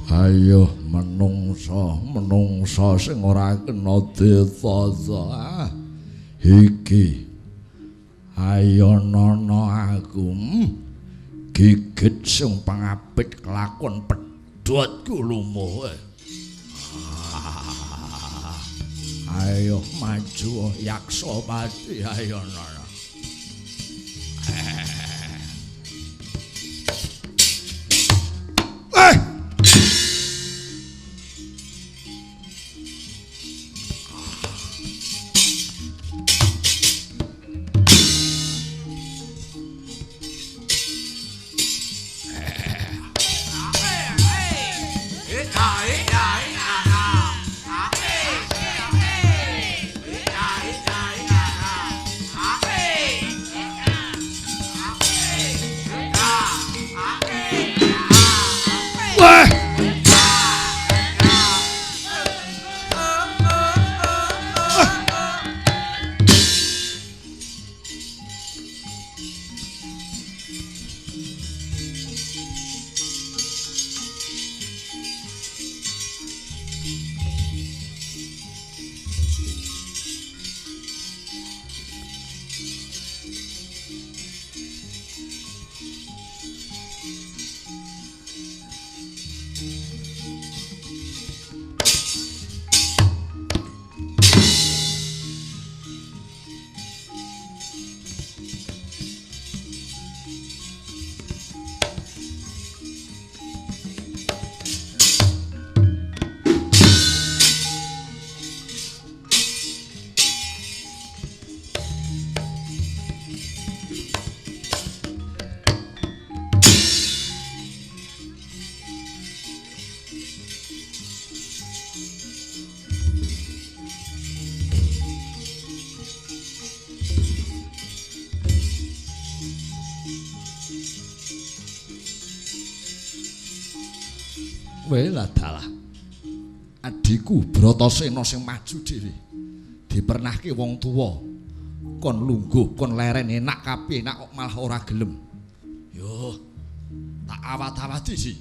Ayo menungsa, menungsa sing ora kena ditata. Iki ayo nono aku. Gigit sing pangapit kelakon pedhotku lumuh. Ayo maju Yaksapati, ayo nono. Welah dalah. Adhiku Bratasena sing maju dhewe. Dipernahke wong tuwa. Kon lungguh, kon leren enak kabeh, enak kok malah ora gelem. Yo, tak awat-awati sih.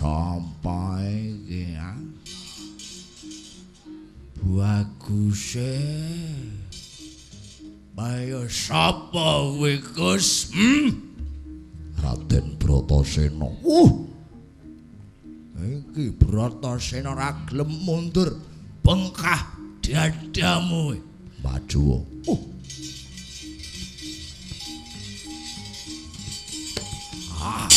Sampai iki ya. Baguse. Ayo sapa kowe, Gus? Raden Bratasena. Iki Bratasena ora gelem mundur. Bengkah dadamu. Maju. Ah.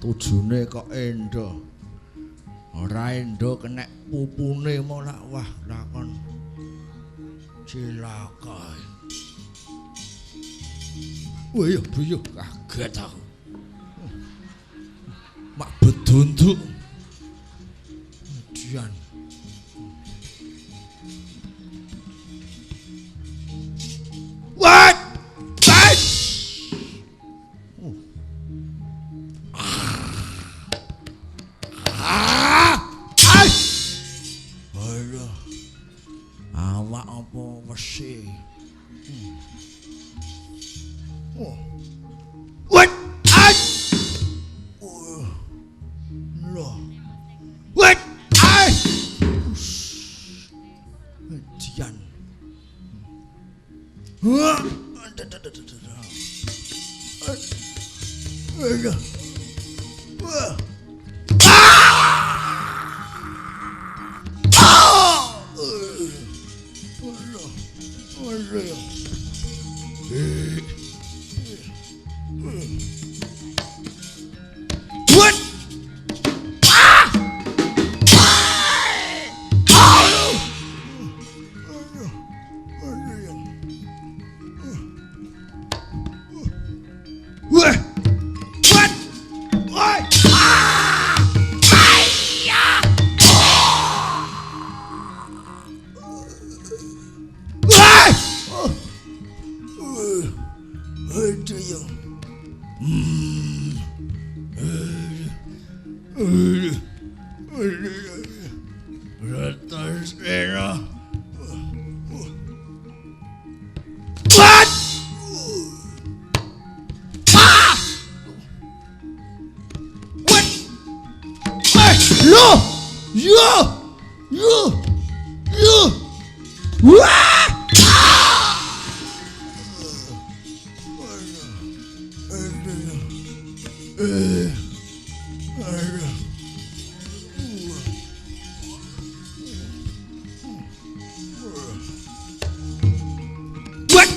Tujune kok endo. Ora endo kenek pupune malah wah lakon cilaka. Wih, buyuh kaget aku. Mak bedunduk. Dian. What? Awak apa wesi? Oh. What? Ai. Loh. What? Ai. Dian. What? Ah! What? What? Ah! Bratasena. What? Ah! Lo! Yo! Yo! Yo! Wah! What?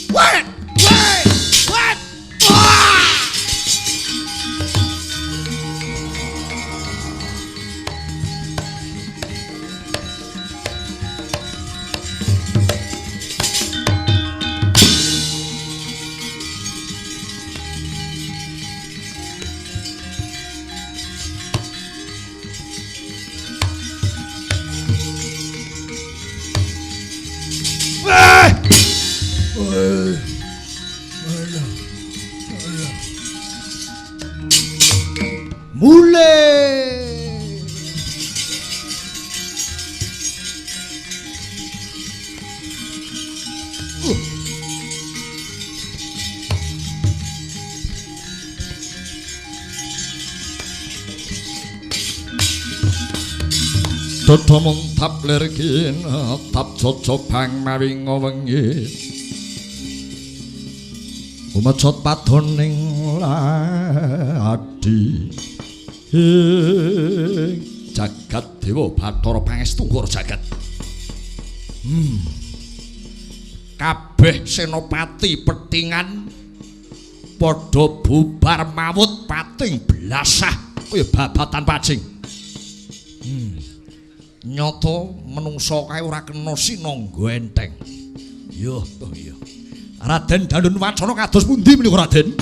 What? What? What? Ah! Mulai. Dada muntap lir kinetap jojobang mawi wengi. Umecot padoning ladi. Jagat Dewa Bathara Pangestu Ngara jagat. Kabeh senopati petingan padha bubar mawut pating blasah kaya babatan pacing. Nyata menungsa kae ora kena sinangga enteng. Yo toh iya. Raden Dandun Wacana kados pundi menika Raden?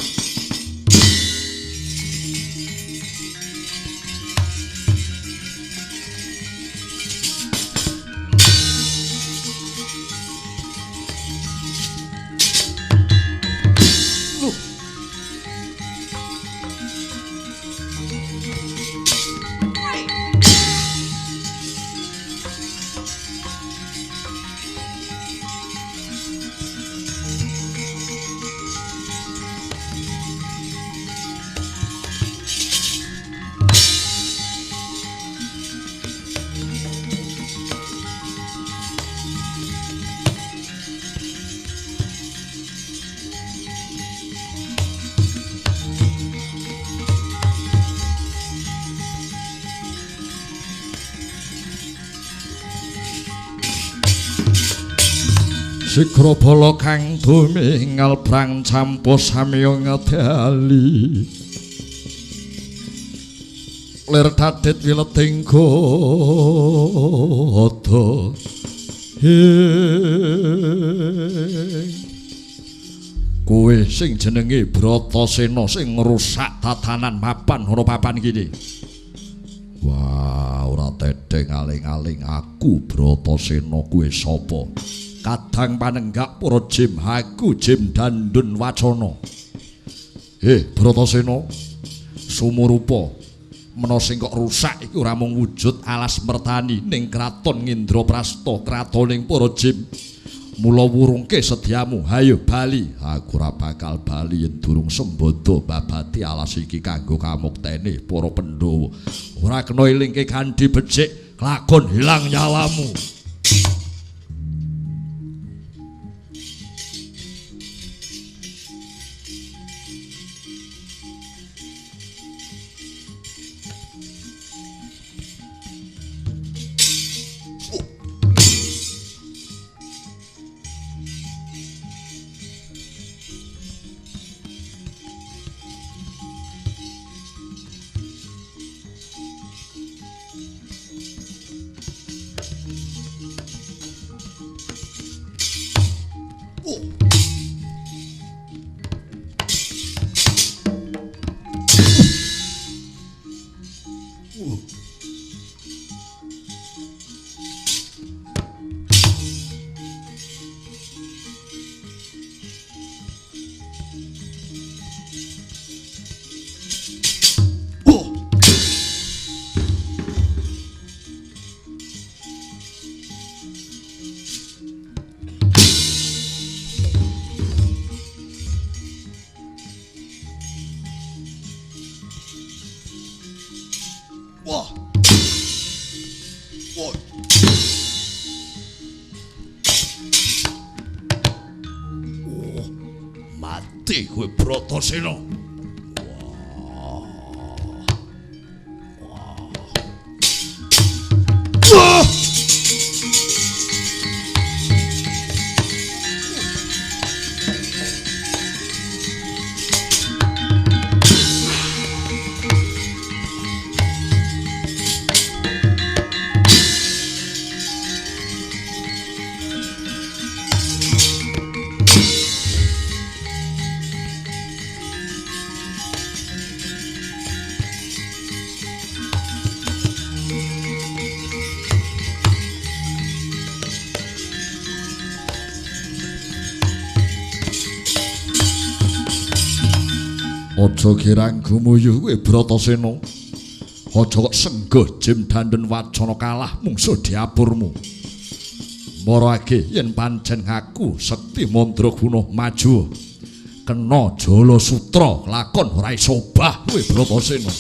Sigra bala kang dumingal prang campuh samya ngedali. Lir dadit wileting godha. Kowe sing jenenge Bratasena sing ngrusak tatanan mapan ana papan kene. Wah, ora tedheng aling-aling aku Bratasena kuwe sapa? Kadang panenggak para jim aku Jim Dandun Wacana. Bratasena, sumurupa mena sing kok rusak iki ora mung wujud alas mertani ning kraton Ngindraprasta, kratoning para jim. Mula wurungke sedyamu, hayo bali. Aku ora bakal bali yen durung sembodo babati alas iki kanggo kamuktene para Pandhawa. Ora kena ilingke gandhi becik, kelakon hilang nyawamu. Mati kowe Bratasena. Wah. Aja girang gumuyu kowe Bratasena. Aja kok sengguh jim dandhen wacana kalah mungsuh diapurmu. Marake yen pancen ngaku sekti mandraguna maju. Kena jala sutra lakon ora iso obah kowe Bratasena.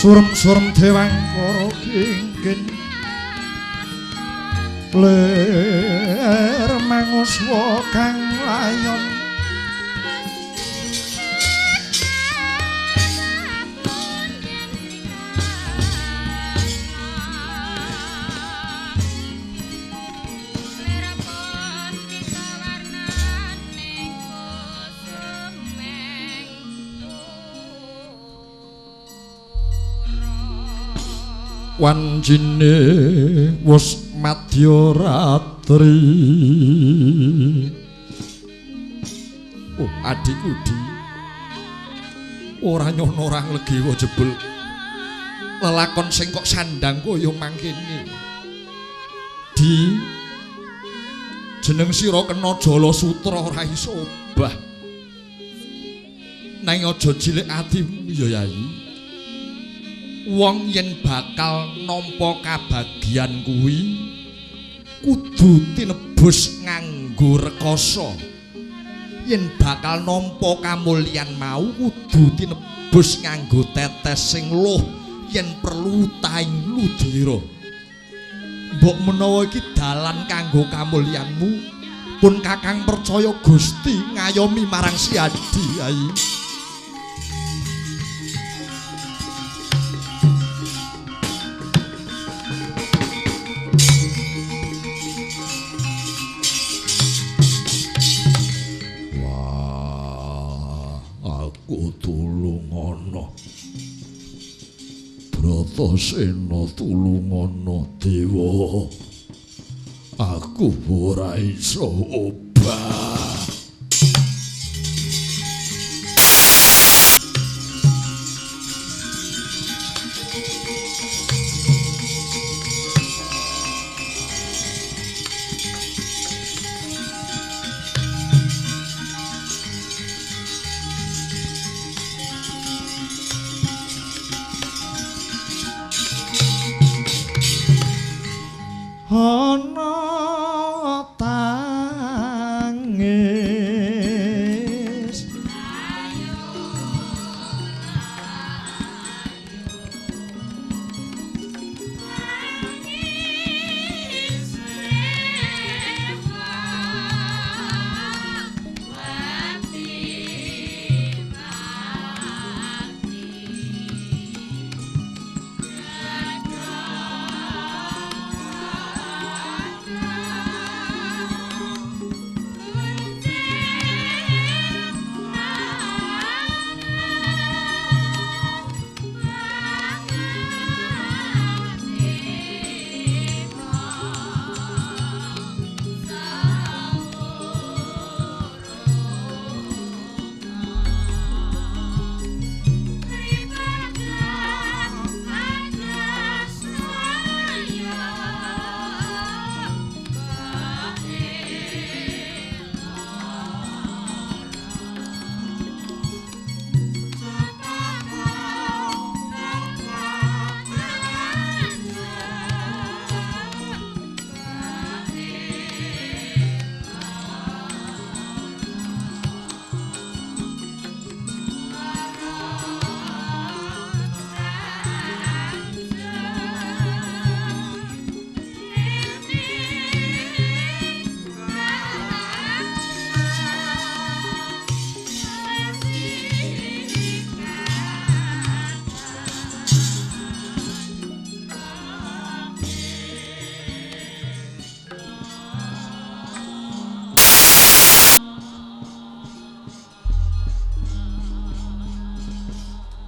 Surem-surem dewangkara kinggin lir manguswa kang layon wancine wis madya ratri. Oh, adikku di ora nyono ora nglegewa jebul lelakon sing kok sandang kaya mangkene. Di jeneng sira kena jala sutra ora iso obah. Nanging aja cilik atimu ya Yayi. Wong yen bakal nampa kabagyan kuwi kudu tinebus nganggo rekasa. Yen bakal nampa kamulyan mau kudu tinebus nganggo tetes sing luh yen perlu taing ludira. Mbok menawa iki dalan kanggo kamulyanmu, pun Kakang percaya Gusti ngayomi marang si Adi Yayi. Tulungono Bratasena, tulungono dewa, aku ora iso obah. Ana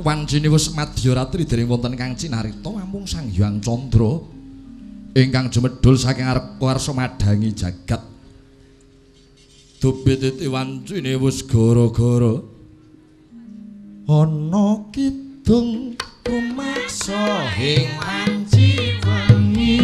Wancine wis madyaratri dereng wonten kang cinarita namung Sang Hyang Candra ingkang jumedhul saking arsa madhangi jagat. Dubititi wancine wis gara-gara ana kidung rumaksa ing wanci wengi.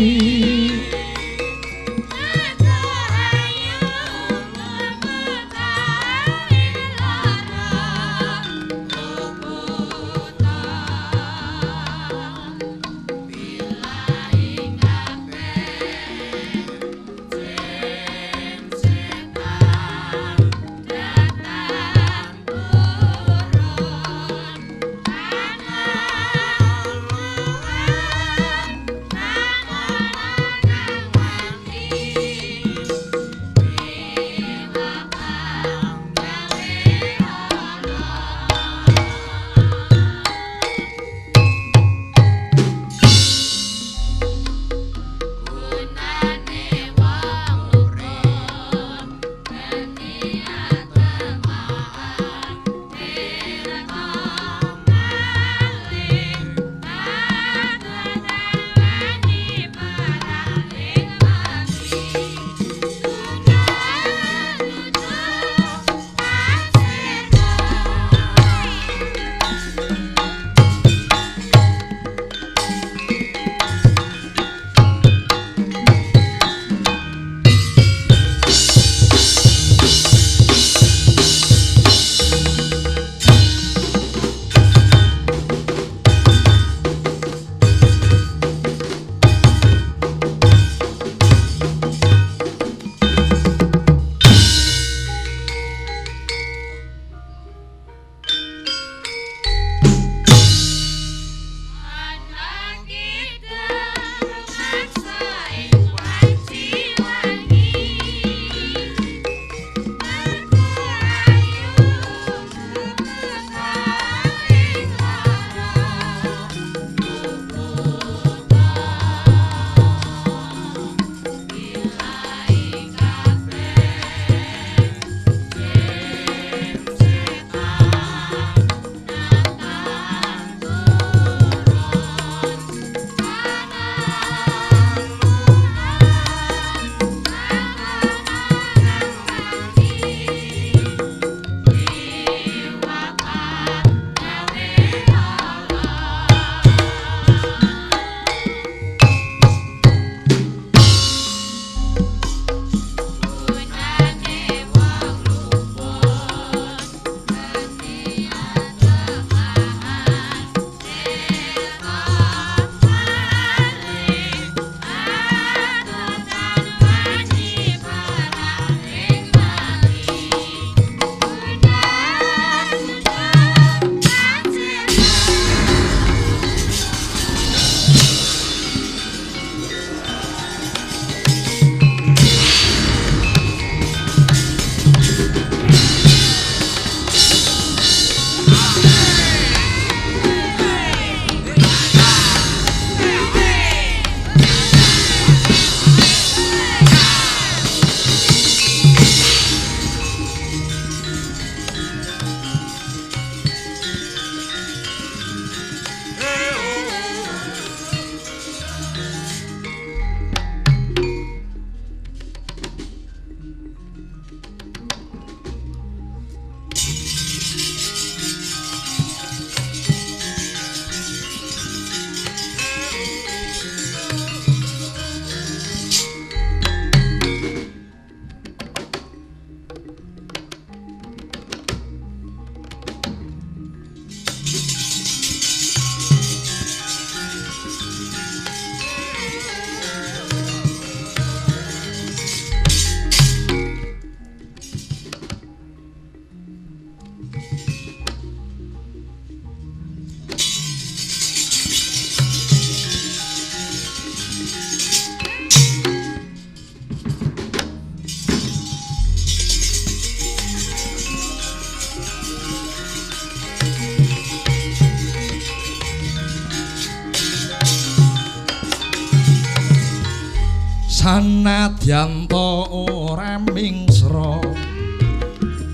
Sanadyan ta ora mingsra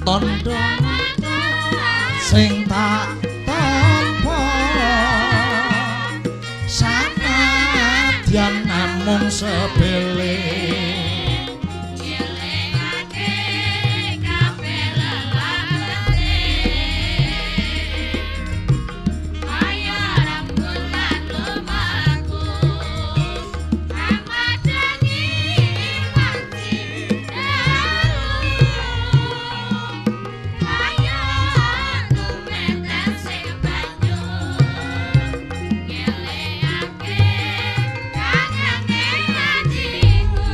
tandha sing tak tampa. kang sepele Ngelingake kabeh lelakone kaya rembulan lumaku kang madangi wanci dalu kaya tumetes sing banyu ngelingake kangenge atiku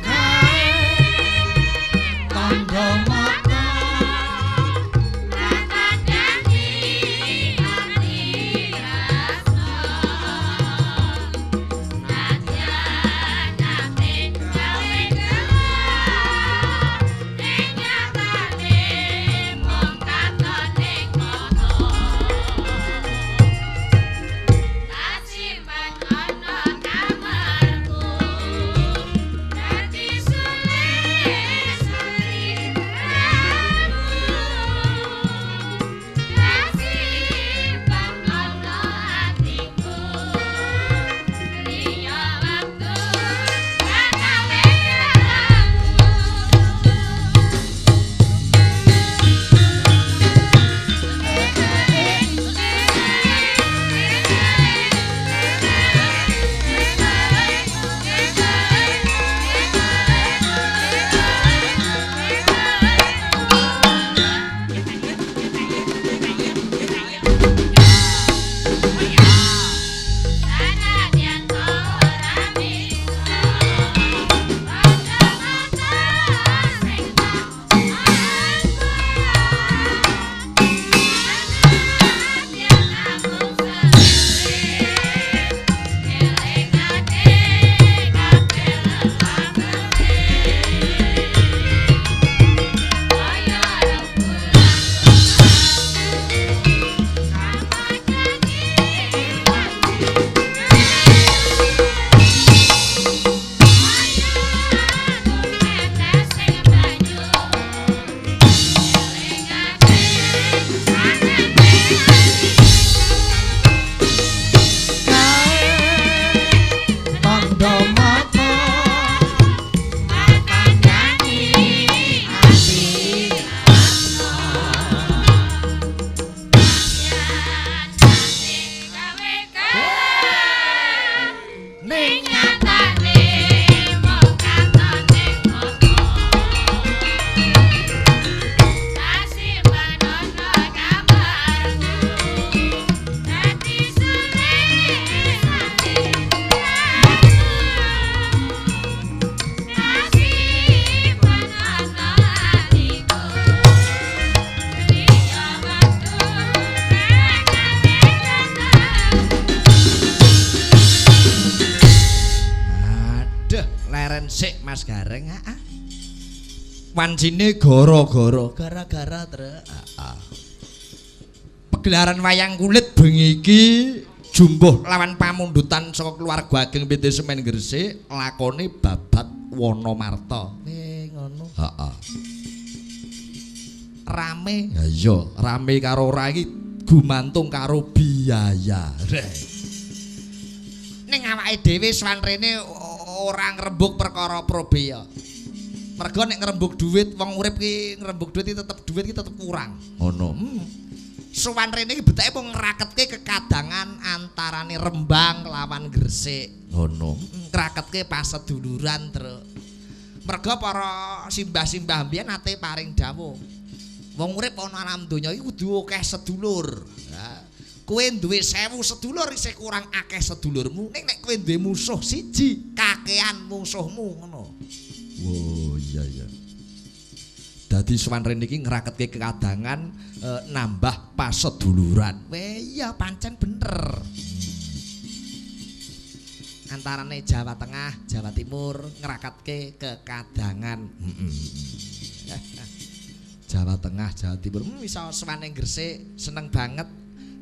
kae tandha mata Ratandani ati rasa Nadyan ate gawe gelap ning nyatane mung katon ning mata Tak simpen ana kamarku dadi sulit-sulit Tak simpen ana atiku liya wektu kanawe ketemu. Sanadyan ora bisa mata sing tak Sanadyan namung sekelip ngelingake kabeh lelakone kaya rembulan kang madangi wanci kaya tumetes sing banyu ngelingake kangenge kae tandha mata Makandani ati rasa Nadyan ate gawe ning ning nyatane mung katon ning mata Tak simpen ana kamarku dadi sulit-sulit Tak simpen ana atiku liya wektu kanawe ketemu. Aduh, leren sik Mas Gareng, heeh. Wancine gara-gara gara-gara trek. Heeh. Pegelaran wayang kulit bengi iki jumbuh lawan pamundutan saka keluarga ageng PT Semen Gresik lakone babat Wonomarta. Ngono. Heeh. Rame. Ya iya, rame karo ora iki gumantung karo biaya. Ning awake dhewe sowan rene ora ngrembug perkara probeya. Mergo nek ngrembug duit wong urip ki ngrembug duit ki tetep duit ki tetep kurang. Ngono. Sowan rene iki beteke mung ngraketke kekadangan antarane Rembang lawan Gresik. Ngono. Ngraketke paseduluran, Truk. Mergo para simbah-simbah mbiyen nate paring dawuh. Wong urip ana alam donya iki kudu akeh sedulur. Ha. Kowe duwe 1000 sedulur isih kurang akeh sedulurmu. Ning nek kowe duwe musuh siji, kakean musuhmu ngono. Oh iya iya. Dadi sowan rene iki ngraketke kekadangan nambah paseduluran. Weh iya pancen bener. Antarane Jawa Tengah, Jawa Timur ngraketke kekadangan. Jawa Tengah, Jawa Timur. Iso sowan ning Gresik seneng banget.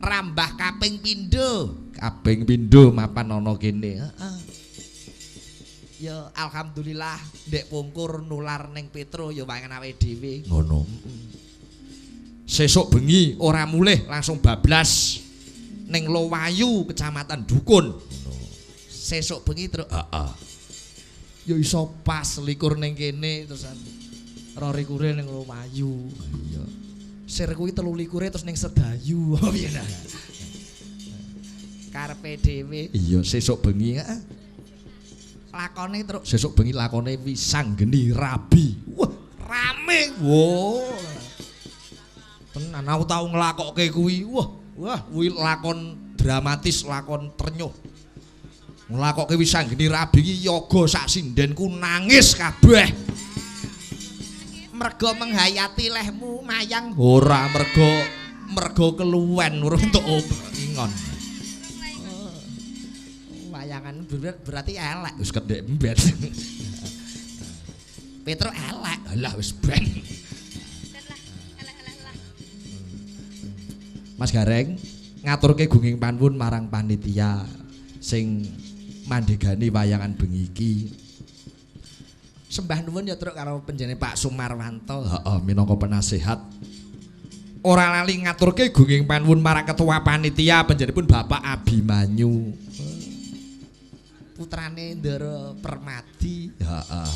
Rambah kaping pindho. Kaping pindho mapan ana kene. Heeh. Ya alhamdulillah ndek pungkur nular ning Petro ya wayangan awake dhewe. Ngono. Sesuk bengi ora mulih langsung bablas ning Lowayu Kecamatan Dukun. Ngono. Sesuk bengi truk. Heeh. Ya iso pas likur ning kene terusan 22 ning Lumayu. Iya. Sir kuwi 23 terus ning Sedayu. Piye nah. Karepe dhewe. Iya, sesuk bengi heeh. Lakone truk sesuk bengi lakone Wisanggeni Rabi. Wah, rame. Wo. Tenan aku tau nglakokke kuwi. Wah, wah kuwi lakon dramatis, lakon trenyuh. Nglakokke Wisanggeni Rabi iki yoga sak sindenku nangis kabeh. Mergo menghayati lehmu mayang ora mergo keluwen urung entuk ingon. Wayangan berarti elek. Wis kendhek mbet. Petro elek. Alah wis ben. Mas Gareng ngaturke gunging panuwun marang panitia sing mandhegani wayangan bengi iki. Sembah nuwun ya truk karo panjenengan Pak Sumarwanto, heeh minangka penasehat. Ora lali ngaturke gunging panuwun marang ketua panitia panjenenganipun Bapak Abimanyu. Putrane Ndara Permadi. Heeh.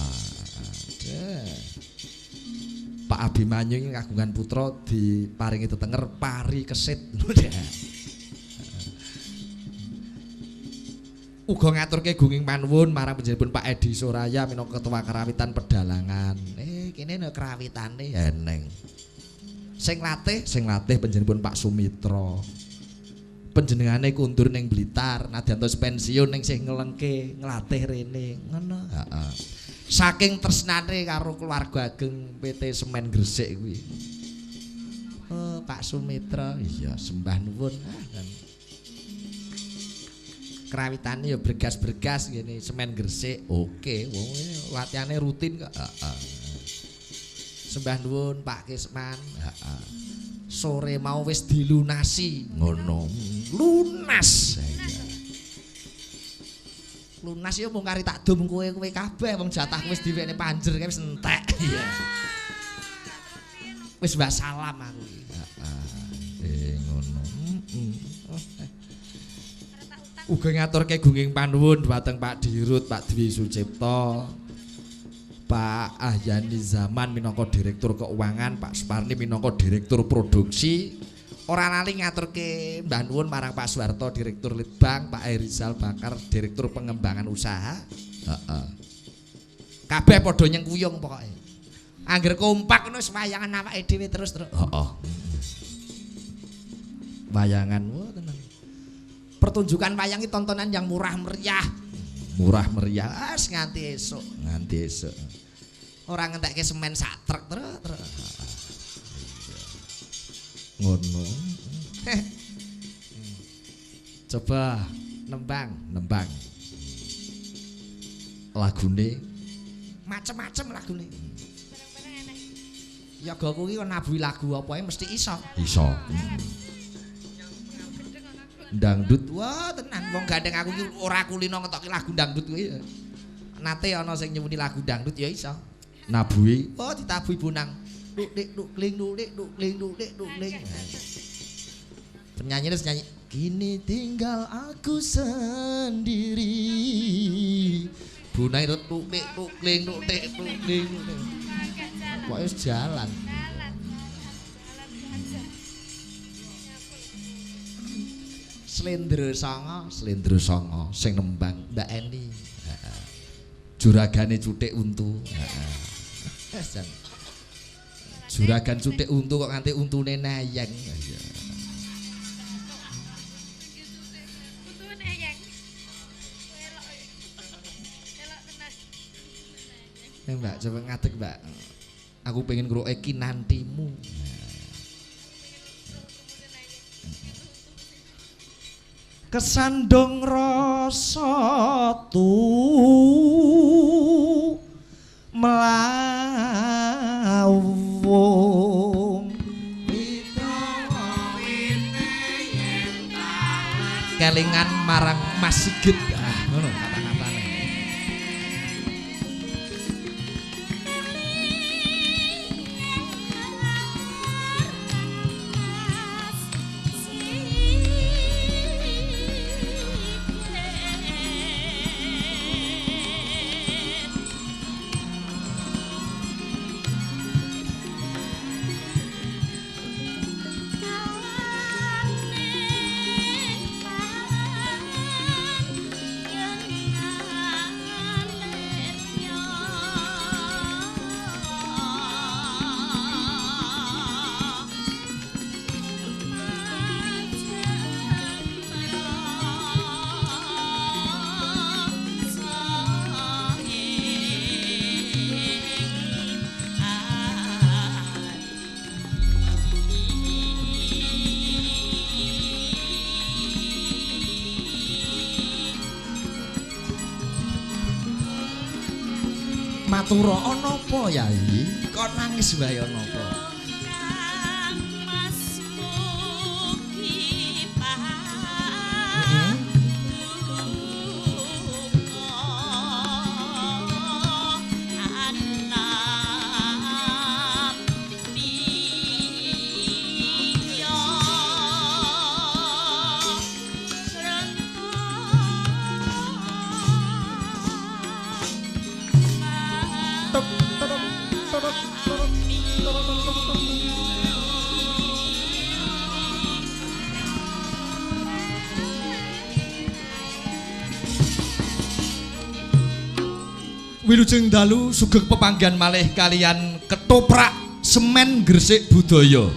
Pak Abimanyu iki kagungan putra diparingi tetenger Pari Kesit. Uga ngaturke gunging panuwun marang panjenenganipun Pak Edi Soraya minangka ketua karawitan pedalangan. Kene no kerawitane eneng. Sing latih panjenenganipun Pak Sumitra. Panjenengane kundur ning Blitar, nadyan tos pensiun ning sih ngelengke nglatih rene. Ngono. Heeh. Saking tresnane karo keluarga ageng PT Semen Gresik kuwi. Oh, Pak Sumitra, iya sembah nuwun. Kerawitane ya bergas-bergas ngene Semen Gresik. Oke, wong latihane rutin kok. Heeh. Sembah nuwun Pak Kisman. Heeh. Sore mau wis dilunasi. Ngono. Lunas. Lunas ya mung kari tak dum kowe-kowe kabeh wong jatahku wis diwekne panjer kae wis entek. Iya. Wis mbak salam aku iki. Heeh. Ngono. Heeh. Uga ngaturke gunging panuwun dhumateng Pak Dirut, Pak Dwi Sucipto, Pak Ahyani Zaman minangka Direktur Keuangan, Pak Suparni minangka Direktur Produksi. Ora lali ngaturke mbah nuwun marang Pak Suwarto Direktur Litbang, Pak Erizal Bakar Direktur Pengembangan Usaha. Heeh. Kabeh padha nyengkuyung pokoke. Angger kompak ngono wis wayangan awake dhewe terus terus. Heeh. Wayangan wo tenan. Pertunjukan wayang iki tontonan yang murah meriah. Murah meriah wis nganti esuk, nganti esuk. Ora ngentekke semen sak truk terus. Ngono. Coba nembang. Lagune macem-macem lagune. Bareng-bareng enek. Yoga kuwi kon nabuhi lagu apa ae mesti iso. Iso. Dangdut. Wah, tenan wong gandeng aku iki ora kulino ngetoki lagu dangdut kuwi. Nate ana sing nyuwuni lagu dangdut ya iso. Nabuhi. Oh, ditabuhi bonang. Duk dik duk kling duk dik duk kling duk dik duk kling. Penyanyi terus nyanyi kini tinggal aku sendiri. Bonang itu duk dik duk kling duk dik duk kling. Pokoke wis jalan. Slendro Songo sing nembang Mbak Eni. Heeh. Juragane cuthik untu. Heeh. Juragan cuthik untu kok nganti untune nayeng. Iya. Untune nayeng. Elok. Elok tenan. Mbak, coba ngadeg, Mbak. Aku pengen ngrungokke Kinantimu. Kesandung rasa tu mlawung kelingan marang Mas Sigit. Ah, ngono kata-katane. Matura ana apa, Yai? Kok nangis wae ana apa? Kang Mas mugi Heeh. Tuk tuk tuk tuk tuk. Wilujeng dalu sugeng pepanggihan malih kalian ketoprak Semen Gresik Budaya.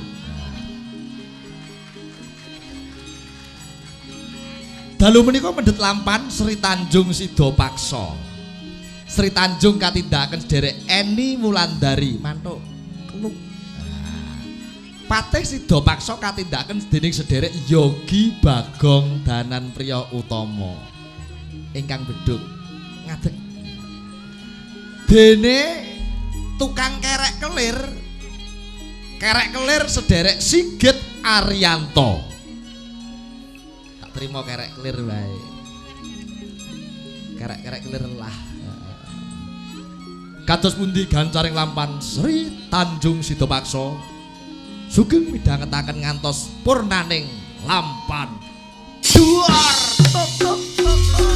Dalu menika mendhet lampan Sri Tanjung Sidapaksa. Sri Tanjung katindakaken sederek Eni Wulandari mantuk keluk. Patih Sidapaksa katindakaken dening sederek Yogi Bagong Danan Priya Utama ingkang bedhug ngadeg. Dene tukang kerek kelir sederek Sigit Arianto. Tak terima kerek kelir wae. Kerek-kerek kelir lah. Kados pundi gancaring lampan Sri Tanjung Sidapaksa sugeng midhangetaken ngantos purnaning lampan duar tuk tuk tuk tuk.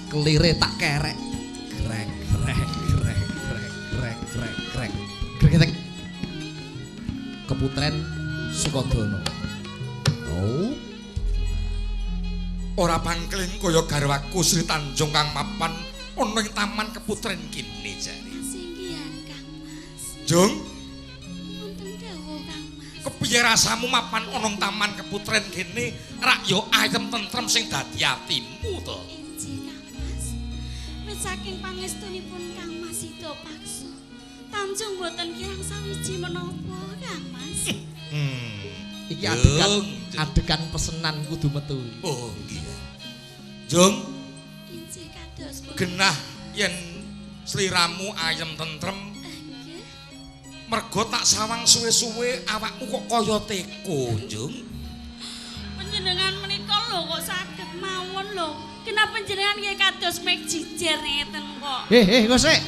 Kelire tak kerek grek grek grek grek grek grek grek grek grek Keputren Sukodono. Oh, Ora pangkling kaya garwaku Sri Tanjung kang mapan ana ing taman keputren kene jare. Kasinggihan Kang Mas. Jung, Wonten dawuh Kang Mas. kepiye rasamu mapan ana ing taman keputren kene rak yo ayem tentrem sing dadi atimu to? Injih Kang Mas. Wit saking pangestunipun Kang Mas Sidapaksa. Tanjung boten kirang sawiji menapa Kang Mas. Hmm. Iki adegan Jung, Jung. adegan pesenan kudu metu. Oh, nggih. Jung, Injih kados pundi? genah yen sliramu ayem tentrem Nggih. mergo tak sawang suwe-suwe awakmu kok kaya teko, Jung. Panjenengan menika lho kok saged mawon lho. Kenapa panjenengan nggih kados mek jijer ngeten kok? Kok sik.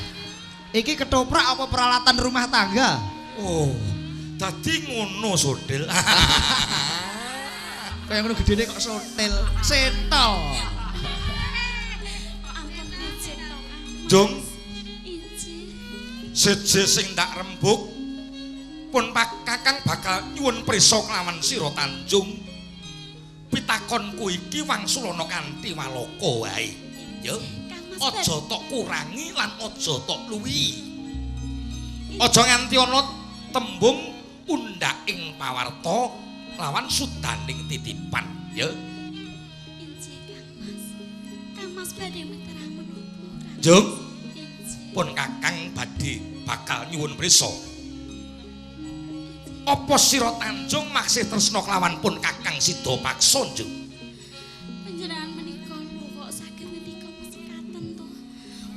Iki ketoprak apa peralatan rumah tangga? Oh, dadi ngono sodel. Kaya ngono gedene kok sotel, setol. Ampun becik to Kang Mas. Jung, Injih. seje sing tak rembug pun Pak Kakang bakal nyuwun prisa kelawan sira Tanjung. Pitakonku iki wangsulana kanthi waloka wae. Ya, Kang Mas aja tok kurangi lan aja tok luwihi. Aja nganti ana tembung undhak ing pawarta lawan sudaning titipan, ya. Injih Kang Mas. Kang Mas badhe meterah menapa Kang? Jung, Injih. pun Kakang badhe bakal nyuwun prisa. Apa sira Tanjung maksih tresna kelawan pun Kakang Sidapaksa, Njung? Panjenengan menika lho kok saged ngendika mesekaten to.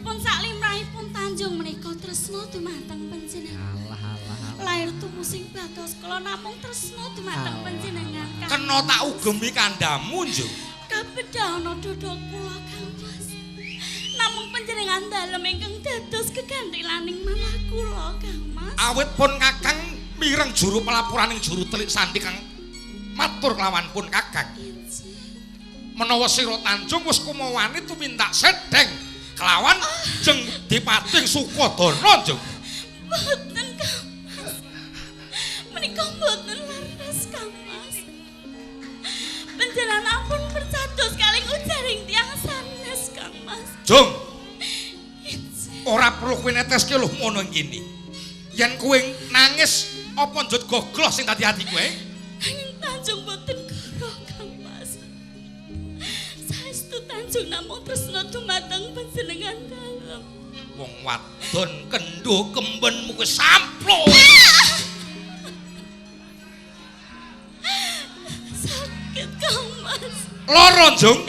Pun saklimrahipun Tanjung menika tresna dumateng panjenengan. Alah alah alah. Lahir tumusing batos kula namung tresna dumateng Alah. panjenengan Kang. Kena tak ugemi kandhamu, Njung. Kabedhana dada kula Kang Mas. Namung panjenengan dalem ingkang dados kegantilaning manah kula Kang Mas. Awit pun Kakang mireng juru pelapuraning juru telik sandi kang matur kelawan pun Kakang. Injih. Menawa sira Tanjung wis kumawani tumindak sedeng kelawan jeng Dipating Sukodana, Njung. Mboten Kang Mas. Menika mboten leres Kang Mas. Panjenengan ampun percados kalih ujaring tiyang sanes Kang Mas. Jung, Injih. ora perlu kowe neteske lho ngono ngene. Yen kowe nangis apa njut gogloh sing dadi ati kowe? Nanging Tanjung mboten goro Kang Mas. Saestu Tanjung namung tresna dumateng panjenengan dalem. Wong wadon kendho kembenmu kowe samplo. Lara, Njung.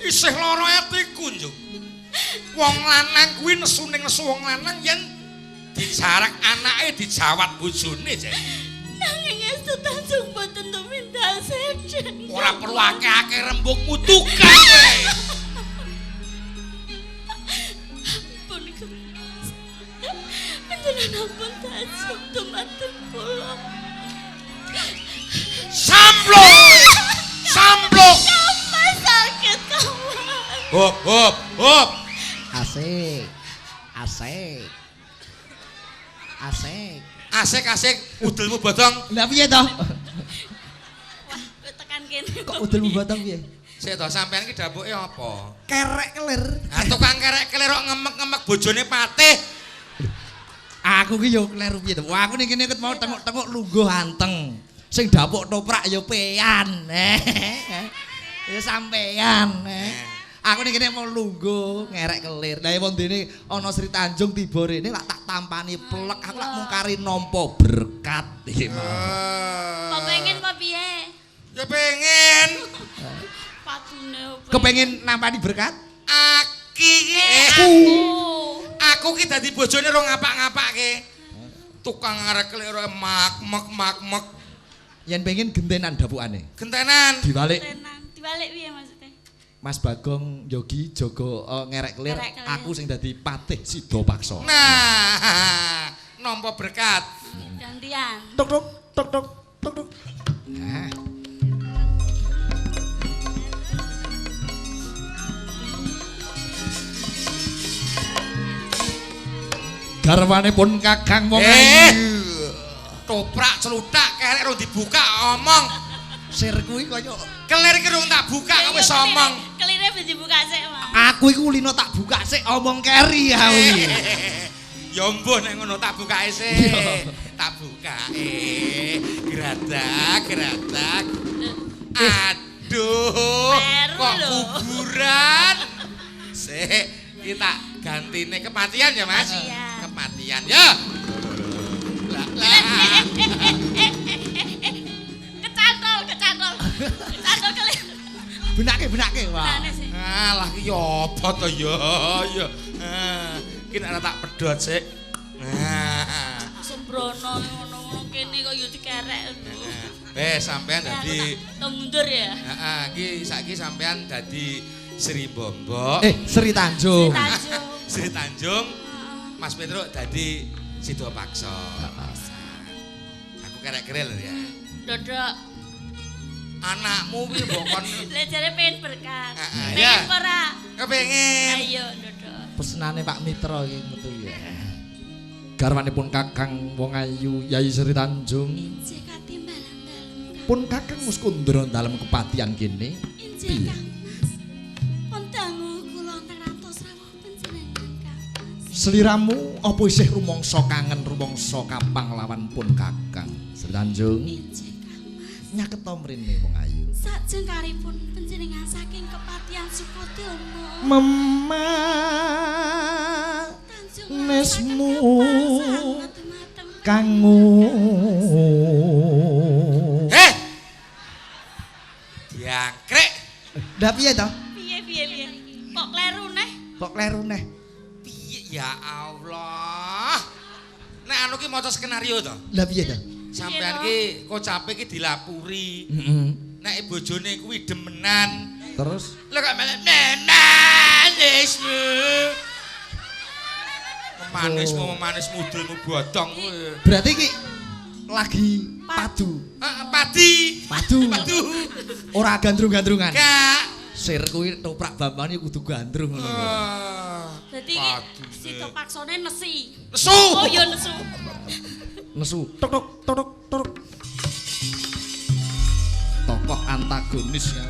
Isih lara atiku, Njung. Wong lanang kuwi nesu ning nesu wong lanang yen dijarak anake dijawat bojone, Jen. Nanging estu Tanjung boten tumindak sedeng. Ora perlu akeh-akeh rembugmu tukang kowe. Ampun Kang Mas. Panjenengan ampun tansuk dumateng kula. Sampluk. Sampluk. Kang Mas sakit Kang Mas. Hop hop hop. Asik. Asik. Asik. Asik asik udelmu bodong. Lah piye to? Wah, kowe tekan kene. Kok udelmu bodong piye? Sik to sampean iki dapuke apa? Kerek kelir. Ah tukang kerek kelir kok ngemek-ngemek bojone patih. Aku ki yo kleru piye to? Wah, aku ning kene ket mau tengok-tengok lungguh anteng. Sing dapuk toprak yo pean. Ya sampean. Aku ning kene mau lungguh ngerek kelir. Lah wong dene ana Sri Tanjung tiba rene lak tak tampani plek. Aku lak mung kari nampa berkat iki mau. Apa pengen apa piye? Ya pengen. Padune opo? Kepengin nampani berkat? Aki Aku. Aku ki dadi bojone ora ngapak-ngapake. Tukang ngerek kelir mak mek mak mek. Yen pengen gentenan dapukane. Gentenan. Diwalik Tenan. Diwalik piye maksudnya? Mas Bagong Yogi jaga ngerek kelir, aku sing dadi patih Sidapaksa. Nah, nampa berkat. Gantian. Tok tok tok tok tok tok. Nah. Garwane pun Kakang wong ayu. Toprak celutak kerek rung dibuka omong. Sir kuwi kaya kelir iki rung tak buka kok wis omong. Kelire ben dibuka sik, Mas. Aku iku kulino tak buka sik omong keri aku iki. Ya mbuh nek ngono tak bukake sik. Tak bukake. Gradak, gradak. Aduh, kok kuburan. Sik, iki tak gantine kematian ya, Mas? Kematian ya. Lah, lah. Kecantol, kecantol. Kecantol kelir. Benake, benake wah. Alah iki ya apa to ya? Ya. Iki nek tak pedhot sik. Nah. Sembrono ngono-ngono kene kok ya dikerek lho. Sampean dadi mundur ya. Heeh, iki saiki sampean dadi Sri Bombok. Sri Tanjung. Sri Tanjung. Sri Tanjung. Mas Petruk dadi Sidapaksa. Aku kerek-kerek lho ya. Dodok. Anakmu kuwi mbok kon lha jare pengen berkat. Pengen ora? Kepengin. Ayo dodok. Pesenane Pak Mitra iki metu ya. Garwanipun Kakang wong ayu Yai Sri Tanjung. Injih katimbalan dalem. Pun Kakang wis kundra dalem kepatihan kene. Injih Kang Mas. Pun dangu kula nrantos rawuh panjenengan Kang Mas. Sliramu apa isih rumangsa kangen rumangsa kapang lawan pun Kakang Sri Tanjung? Injih Kang Mas. Nyaketa mrene wong ayu. Sajengkaripun panjenengan saking kepatihan Sukodono. Mema Nesmu kangu. Heh. Diangkrek. Lah piye to? Piye piye piye? Kok kleru neh? Kok kleru neh? Piye ya Allah. Nek anu ki maca skenario to. Lah piye to? Sampean ki kocape ki dilapuri. Heeh. Nek bojone kuwi demenan. Terus lha kok memanismu. Memanismu, memanismu udulmu bodong kuwi. Berarti ki lagi padu. Heeh, padi. Padu. Padu. Ora gandrung-gandrungan. Gak. Sir kuwi toprak bambane kudu gandrung ngono. Dadi iki Sidapaksane nesi. Nesu. Oh iya nesu. Nesu. Tok tok tok tok tok. Tokoh antagonis ya.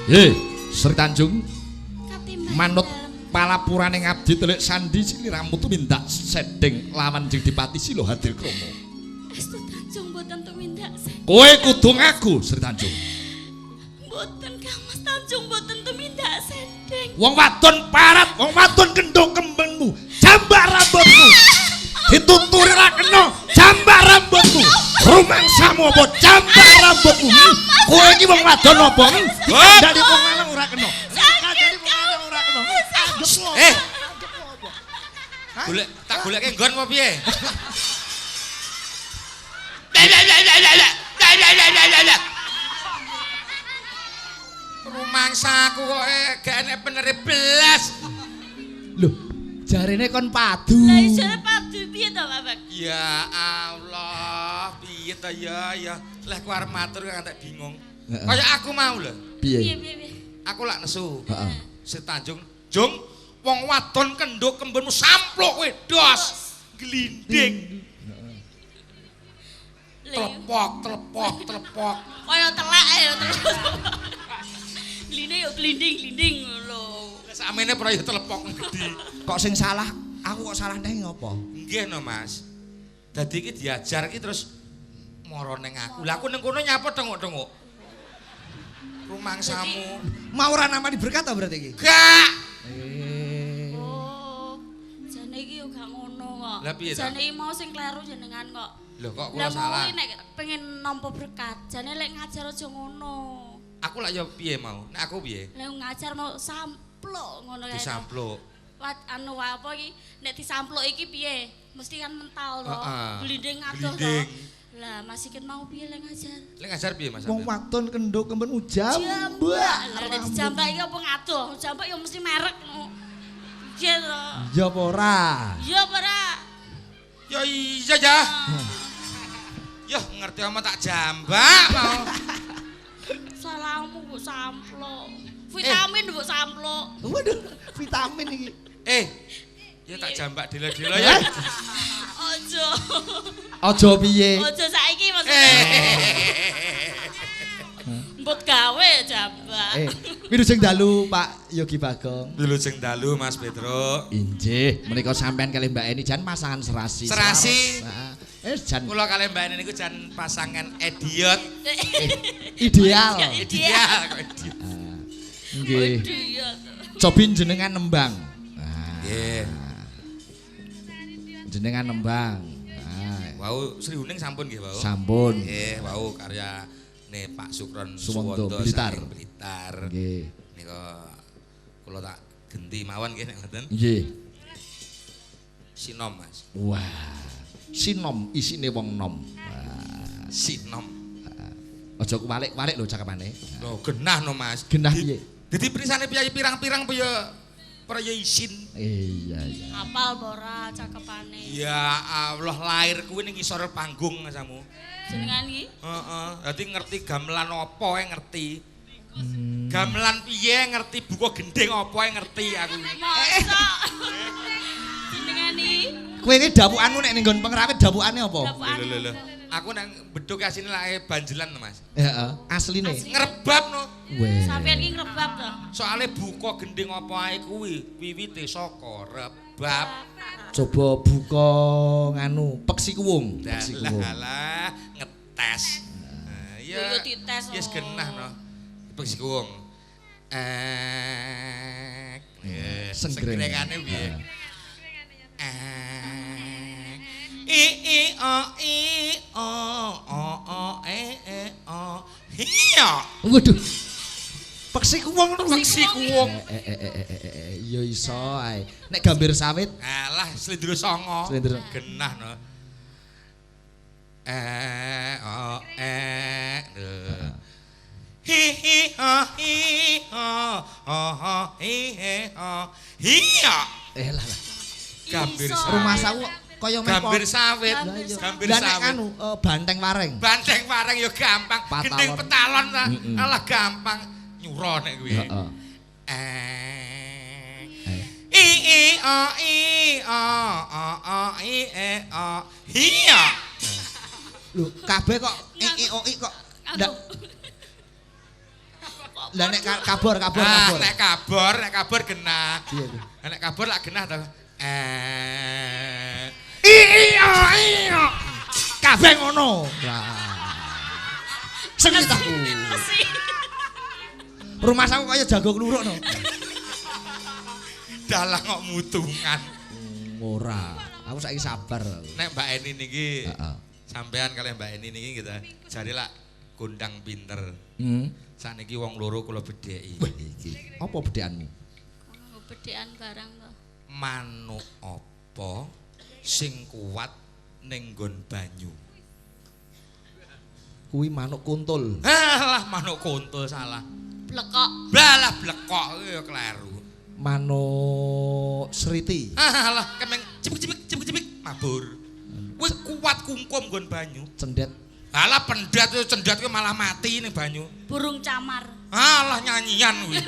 Ye, Sri Tanjung manut palapurane ngabdi telik sandi sliramu tumindak sedeng lawan Dipati Sila Hadirkrama. Estu Tanjung mboten tumindak sedeng. Kowe kudu ngaku Sri Tanjung. Mboten Kang Mas Tanjung mboten tumindak sedeng. Wong wadon parat, wong wadon kendho kembenmu, jambak rambutmu. Dituturi ra kena, jambak rambutmu. Rumangsamu apa jambak rambutmu? Kowe iki wong wadon apa? Dikandani wong lanang ora kena. Dikandani wong lanang ora kena. Anggepmu apa? Eh. Anggepmu apa? Golek tak goleke nggon apa piye? Rumangsaku kok gak enek benere belas. Loh, jarene kon padu. Lah isone padu piye to, Pak Bak? Ya Allah, piye to ya ya. Lah ku arep matur ngantek bingung. Heeh. Kaya aku mau lho. Piye Piye? piye piye? Aku lak nesu. Heeh. Si Tanjung, Jung, wong wadon kendho kembonmu sampluk kowe dos. Glinding. Lah iya. Telepok, telepok, telepok. Kaya telek ya terus. Gline yo glinding-glinding lho. Lah sakmene ora ya telepok gedhi. Kok sing salah, aku kok salah neng apa? Nggih no, Mas. Dadi iki diajar iki terus mara ning aku. Lah aku ning kono nyapa tengok-tengok. Rumangsamu. Mau ora namani berkat ta berarti iki? Gak. Eh. Oh. Jane iki yo gak ngono kok. Lah piye ta? Jane iki mau sing kleru jenengan kok. Lho kok kula Lah mau salah. iki nek pengen nampa berkat, jane lek ngajar aja ngono. Aku lak ya piye mau? Nek aku piye? Lek ngajar mau sampluk ngono kae. Disampluk. Wat anu wae apa iki nek disampluk iki piye? Mesti kan mental to. Heeh. Glinding adoh to. Glinding. Lah Mas Ikin mau piye lek ngajar? Lek ngajar piye Mas? Wong wadon kendho kembonmu jambak. Lah nek dijambak iki apa ngadoh? Jambak ya mesti merek. Piye to? Ya apa ora? Iya apa ora? Ya iya ya. Ya ngerti ama tak jambak mau. Salahmu mbok sampluk. Vitamin mbok sampluk. Waduh, vitamin iki. Eh. Ya tak jambak dilo-dilo ya. Ojo. Aja piye? Ojo saiki maksudnya. Eh. Mbok gawe jambak. Eh, wilujeng dalu Pak Yogi Bagong. Wilujeng dalu Mas Petro. Injih, menika sampean kalih Mbak Eni jan pasangan serasi. Serasi. Heeh. Jan Kula kalih Mbak Eni niku jan pasangan idiot. ideal. Ideal kok idiot. Nggih. Iya. Cobi jenengan nembang. Nah, Nggih. jenengan nembang. Nah, Wau Sri Huning sampun nggih wau. sampun. Nggih, wau karya ne Pak Sukron Suwondo, Suwondo Blitar. saking Blitar. Nggih. Nika kula tak genti mawon nggih nek ngoten. Nggih. Sinom Mas. Wah. Sinom isine wong nom. Wah. Sinom. Aja kuwalik-walik lho cakepane. Lho genah no Mas. Genah piye? Dadi prisane piyayi pirang-pirang apa ya ora ya isin. Iya, iya. Apal apa ora cakepane? Ya Allah lahir kuwi ning ngisor panggung Masamu. Jenengan iki Heeh, dadi ngerti gamelan apa ae ngerti. Gamelan piye ngerti, buka gendhing apa ae ngerti aku. masa jenengan iki Kowe iki dapukanmu nek ning nggon pengrawit dapukane apa? dapukan Lho lho lho. Aku nang beduk asine lak banjelan to, Mas. Heeh, asline. Asli. Ngrebab no. Weh. Sampeyan iki ngrebab to. Soale buka gendhing apa ae kuwi wiwite saka rebab. Coba buka nganu peksi kuwung, peksi Lah kuwung. lah ngetes. Nah, Yo ya dites. Yes genah no. Peksi kuwung. Senggreng. Senggrengane piye? I I O I O O O E E O. Iya. Waduh. Peksi kuwung to. Peksi kuwung. Ya iso ae. Nek gambir sawit Alah slendro songo. Slendro. Genah no. E O E. Hi hi ho hi ho ho ho hi he ho. Iya. eh lah lah. Gambir Iso. sawit. Rumah sawu kaya meh Gambir sawit. Gambir sawit. Gambir Lah nek sawit. anu banteng wareng. Banteng wareng ya gampang. Patalon. Gending petalon ta. Mm-mm. Alah gampang. Nyuro nek kuwi. Heeh. Eh. Eh. I I O I O O O I E O. Iya. Lho, kabeh kok e e o i kok ndak Lah nek kabor kabor Ah, kabor. nek kabor genah. Piye kuwi? Nek kabor lak genah to. Eh. I I O I O. Kabeh ngono. Lah. Sengit aku. Mesti. Rumah saku kaya jago kluruk no. Dalang kok mutungan. Ora. Aku saiki sabar. Nek Mbak Eni niki Heeh. Sampean kalih Mbak Eni niki gitu. Jare lak gondang pinter. Sakniki wong loro kula bedheki. Wah iki. Apa bedhekanmu? Kono bedhekan barang to. Manuk apa sing kuat ning nggon banyu? Kuwi manuk kuntul. Alah manuk kuntul salah. Blekok. Balah blekok ya kleru. Manuk sriti. Alah kemeng cipik-cipik cipik-cipik mabur. Kuwi kuat kungkum nggon banyu. Cendet. Alah pendat cendet kuwi malah mati ning banyu. Burung camar. Alah nyanyian kuwi.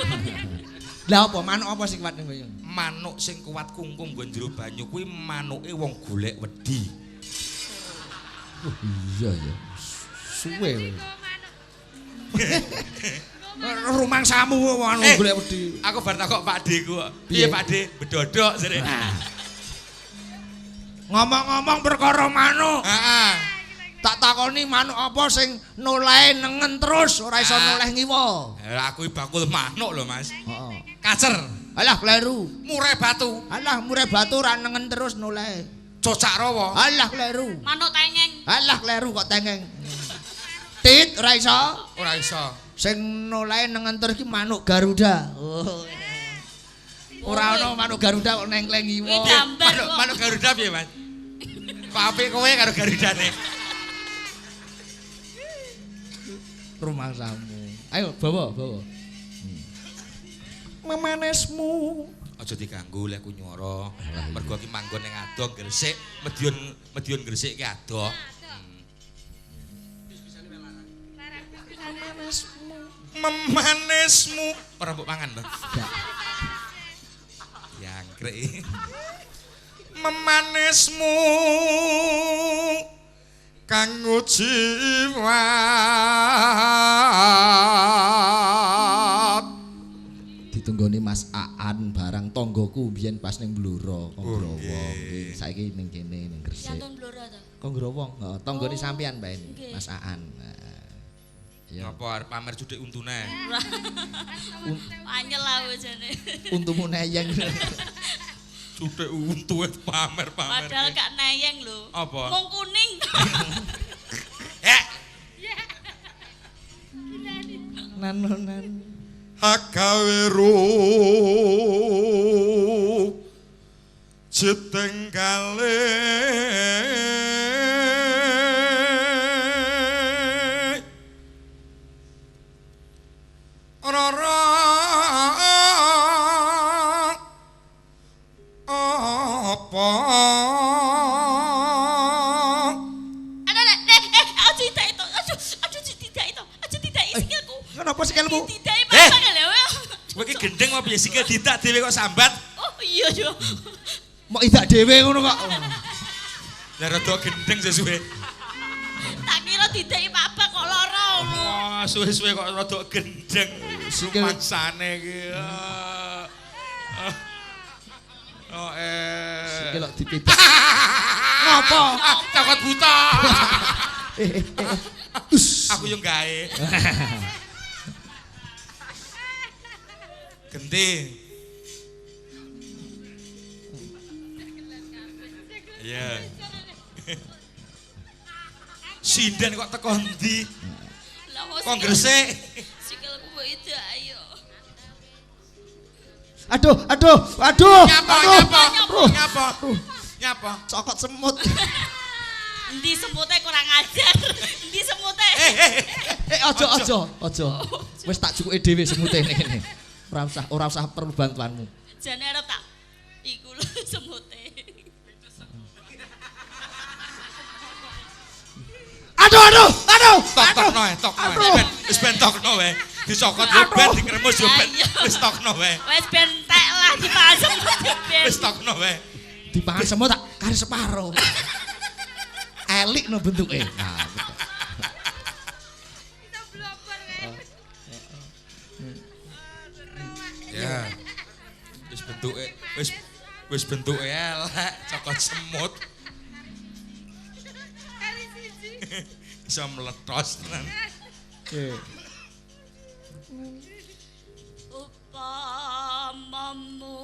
Lah apa manuk apa sing kuat ning banyu? Manuk sing kuat kungkum nggon jero banyu kuwi manuke wong golek wedi. Oh iya ya. Suwe. Rumangsamu anu golek wedi. Aku bar takok Pak D ku. Piye Pak D? Bedodok jere. Ngomong-ngomong perkara manuk. Heeh. Tak takoni manuk apa sing nolahe nengen terus ora iso noleh ngiwa. Lah aku bakul manuk lho Mas. Heeh. Kacer. Alah kleru. Murai batu. Alah murai batu ora nengen terus nolahe. Cocak rawa. Alah kleru. Manuk tengeng. Alah kleru kok tengeng. Tit ora iso. Ora iso. Sing nolahe nengen terus ki manuk Garuda. Oh. Ora ono manuk Garuda kok nengkleng ngiwa. Manuk Garuda piye Mas? Kok apik kowe karo Garudane? Rumangsamu. Ayo bawa, bawa. Memanesmu. Aja diganggu lek ku nyuara. Mergo ki manggon ning adoh Gresik, Mediun Mediun Gresik ki adoh. Memanesmu. Memanesmu. Ora mbok pangan to? Jangkrik. Memanesmu kanggo jiwa. Ditunggoni Mas Aan barang tanggoku biyen pas ning Blora, Konggrowong. Nggih, saiki ning kene ning Gresik. Yantun Blora to? Konggrowong, heeh, tanggone sampean Mbak ini, Mas Aan. Ya. Ngapa arep pamer cuthik untune? Anyel aku jane. Untumu neyeng. Cuthik untu pamer-pamer. Padahal gak neyeng lho. Apa? Mung kuning. Eh. Nanonan. Hagawe rup jetenggale rara apa. Kenapa sikilmu? Kowe iki gendeng apa piye sikil didak dhewe kok sambat? Oh iya yo. Mok idak dhewe ngono kok. Lah rada gendeng sesuwe. Tak kira didaki Pak kok lara ngono. Wah, suwe-suwe kok rada gendeng. Sikil mangsane iki. Oh Sikil kok dipidak. Ngopo? Cokot buta. Aku yo gawe. Genti. Iya. Sinden kok teko ndi? Kok Gresik? Sikilku mbok idak ayo. Aduh, aduh, aduh. Nyapa, nyapa, nyapa. Nyapa? Cokot semut. Endi semute kurang ajar. Endi semute? Aja, aja, aja. Wis tak cukuke dhewe semute ning kene. Ora usah perlu bantuanmu. Jane arep tak iku lho semute. Aduh, aduh, aduh. Tok-tokno ae, tokno ae. Wis ben tokno wae. Dicokot yo ben dikremus yo ben. Wis tokno wae. Wis ben tek lah dipangan semut ben. Wis tokno wae. Dipangan semut tak kari separo. Elik no bentuke. Nah, gitu. Ya. Wis bentuke wis bentuke elek, cokot semut. Bisa meletos tenan. Upama mun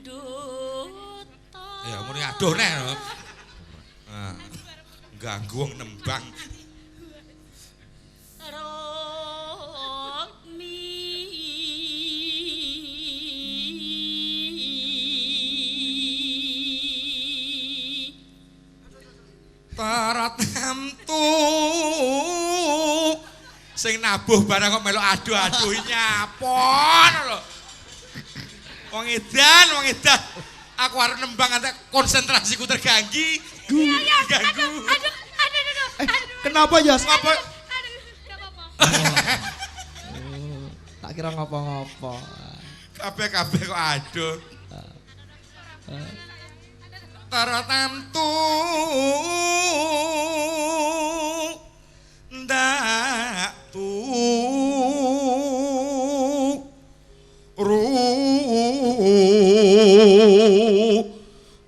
duta. Ya muni adoh neh. Ganggu wong nembang. Rukmi Taratamtu sing nabuh barang kok melok adu-adu nyapon lho. Wong edan, wong edan. Aku arep nembang nganti konsentrasiku terganggu. Ganggu. Aduh, aduh, aduh. Kenapa ya? Ngapa? Aduh, gak apa-apa. Tak kira ngopo-ngopo. Kabeh-kabeh kok aduh. Taratamtu ndak tu ru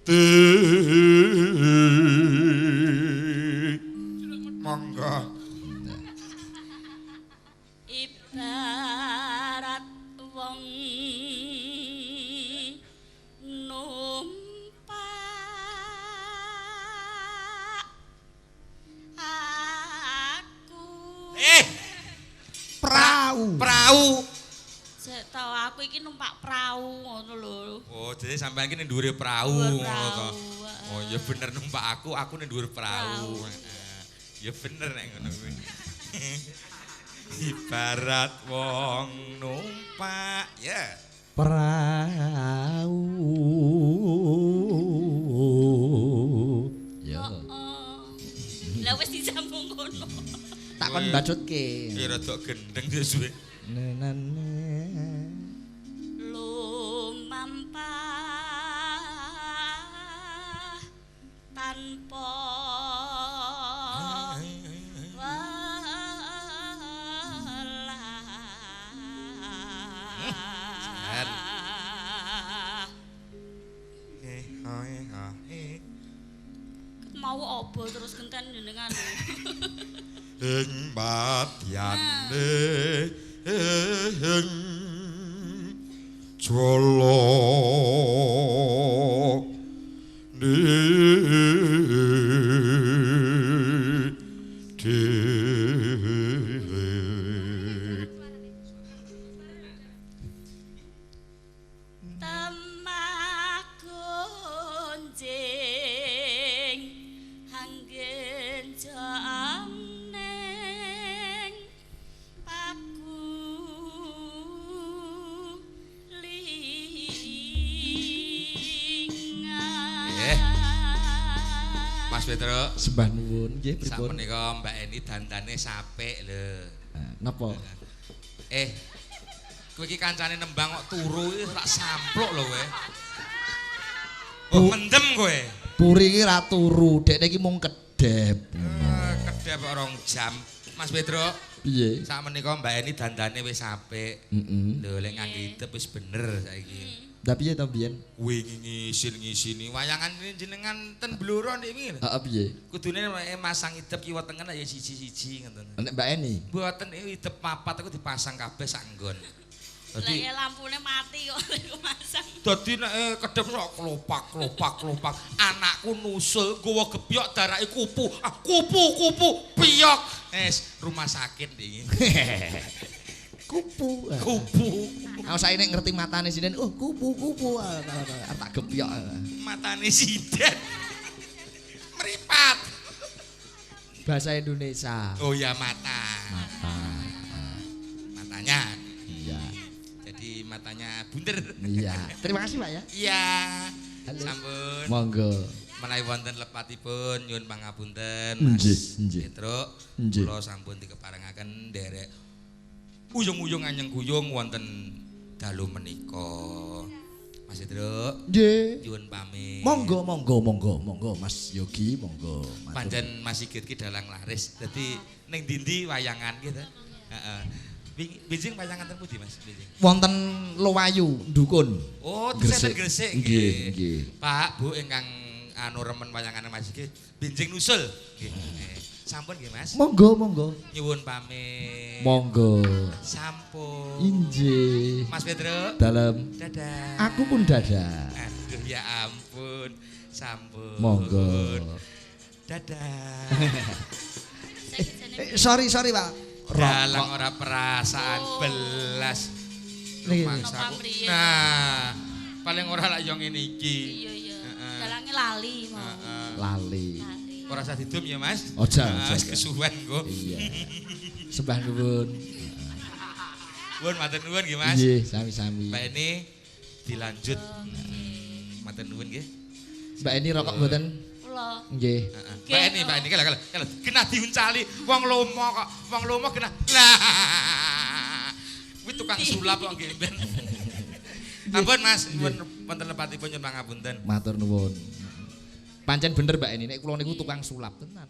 ti monggo. Ibarat wong numpak aku. Prau. Prau. Sik tau aku iki numpak prau ngono lho. Oh, jadi sampean iki ning dhuwure prau ngono to. Oh, ya bener numpak aku ning dhuwur prau. Ya bener nek ngono kuwi. Ibarat wong numpak ya. Prau. Ya. Heeh. Lah wis disambung ngono. Tak kon bacutke. Ki rada gendeng suwe. Nenane. Lumampah tanpa Jan. welah. Mau obo terus genten jenengan. Ing madyane ing jala di Temah gonjing anggen jamning paku lingan. Mas Petro, Sembah nuwun nggih pripun? sakmenika Mbak Eni dandane sapik lho. Napa? Kowe iki kancane nembang kok turu iki tak sampluk lho kowe. Oh, mendem kowe. Puri iki ra turu, dekne iki mung kedep. Kedep kok 2 jam. Mas Petro, Piye? sakmenika Mbak Eni dandane wis apik. Heeh. Lho, lek ngangge idep wis bener saiki. Lah piye to biyen? Wingi ngisin-ngisini wayangan jenengan ten Blora ndek wingi lho. Heeh piye? Kudune masang idep kiwa tengen ya siji-siji ngoten. Nek Mbak Eni. Mboten idep papat iku dipasang kabeh sak nggon. Lah Dadi lampune mati kok lek masang. dadi nek kedep sok klopak klopak klopak anakku nusul nggawa gebyok darake kupu. Ah, kupu kupu piyok. Es rumah sakit iki. Kupu. Kupu. Aku saiki nek ngerti matane sinden, oh kupu kupu tak gebyok. Matane sinden. Meripat. Bahasa Indonesia. Oh ya mata. Mata. Matanya. Iya. Jadi matanya bunder. Iya. Terima kasih Pak ya. Iya. Halo. Sampun. Monggo. Menawi wonten lepatipun nyuwun pangapunten Mas Nggih, nggih. Petruk. Nggih. Kula sampun dikeparengaken nderek uyung-uyung anyeng guyung wonten dalu menika. Mas Petruk, Nggih. nyuwun pamit. Monggo monggo monggo monggo Mas Yogi monggo. Matur. Pancen Mas Sigit ki dalang laris. Dadi ning ndi-ndi wayangan gitu. Heeh. Benjing wayangan ten pundi Mas? Benjing. Wonten Lowayu Dukun. Oh, tesih ten Gresik Nggih, nggih. Pak, Bu ingkang anu remen wayangane Mas Sigit, benjing nusul. Nggih. Sampun nggih Mas. Monggo monggo. Nyuwun pamit. Monggo. Sampun. Injih. Mas Petro. Dalem. Dadah. Aku pun dadah. Aduh ya ampun. Sampun. Monggo. Dadah. Saiki jane Sorry, sorry, Pak. Dalang Rokok. ora perasaan Oh. belas. Niki. Rumangsaku. Napa mriye? Nah, paling ora lak yo ngene iki. Iya iya. Heeh. Dalange lali mau. Heeh. Lali. Lali. Ora usah didum ya, Mas. Oja, Heeh, oja, wis oja. kesuwen engko. Iya. Sembah nuwun. Nuwun matur nuwun nggih, Mas. Nggih, sami-sami. Mbak ini dilanjut. Matur nuwun nggih. Mbak Eni rokok mboten? Kula. Nggih. Heeh. Mbak Eni, Mbak Eni kalau kalau kena diuncali wong lomo kok, wong lomo kena. Lah. Kuwi tukang sulap kok nggih ben. Ampun Mas, nyuwun wonten lepatipun nyuwun pangapunten. Matur nuwun. Pancen bener Mbak Eni, nek kula niku tukang sulap tenan.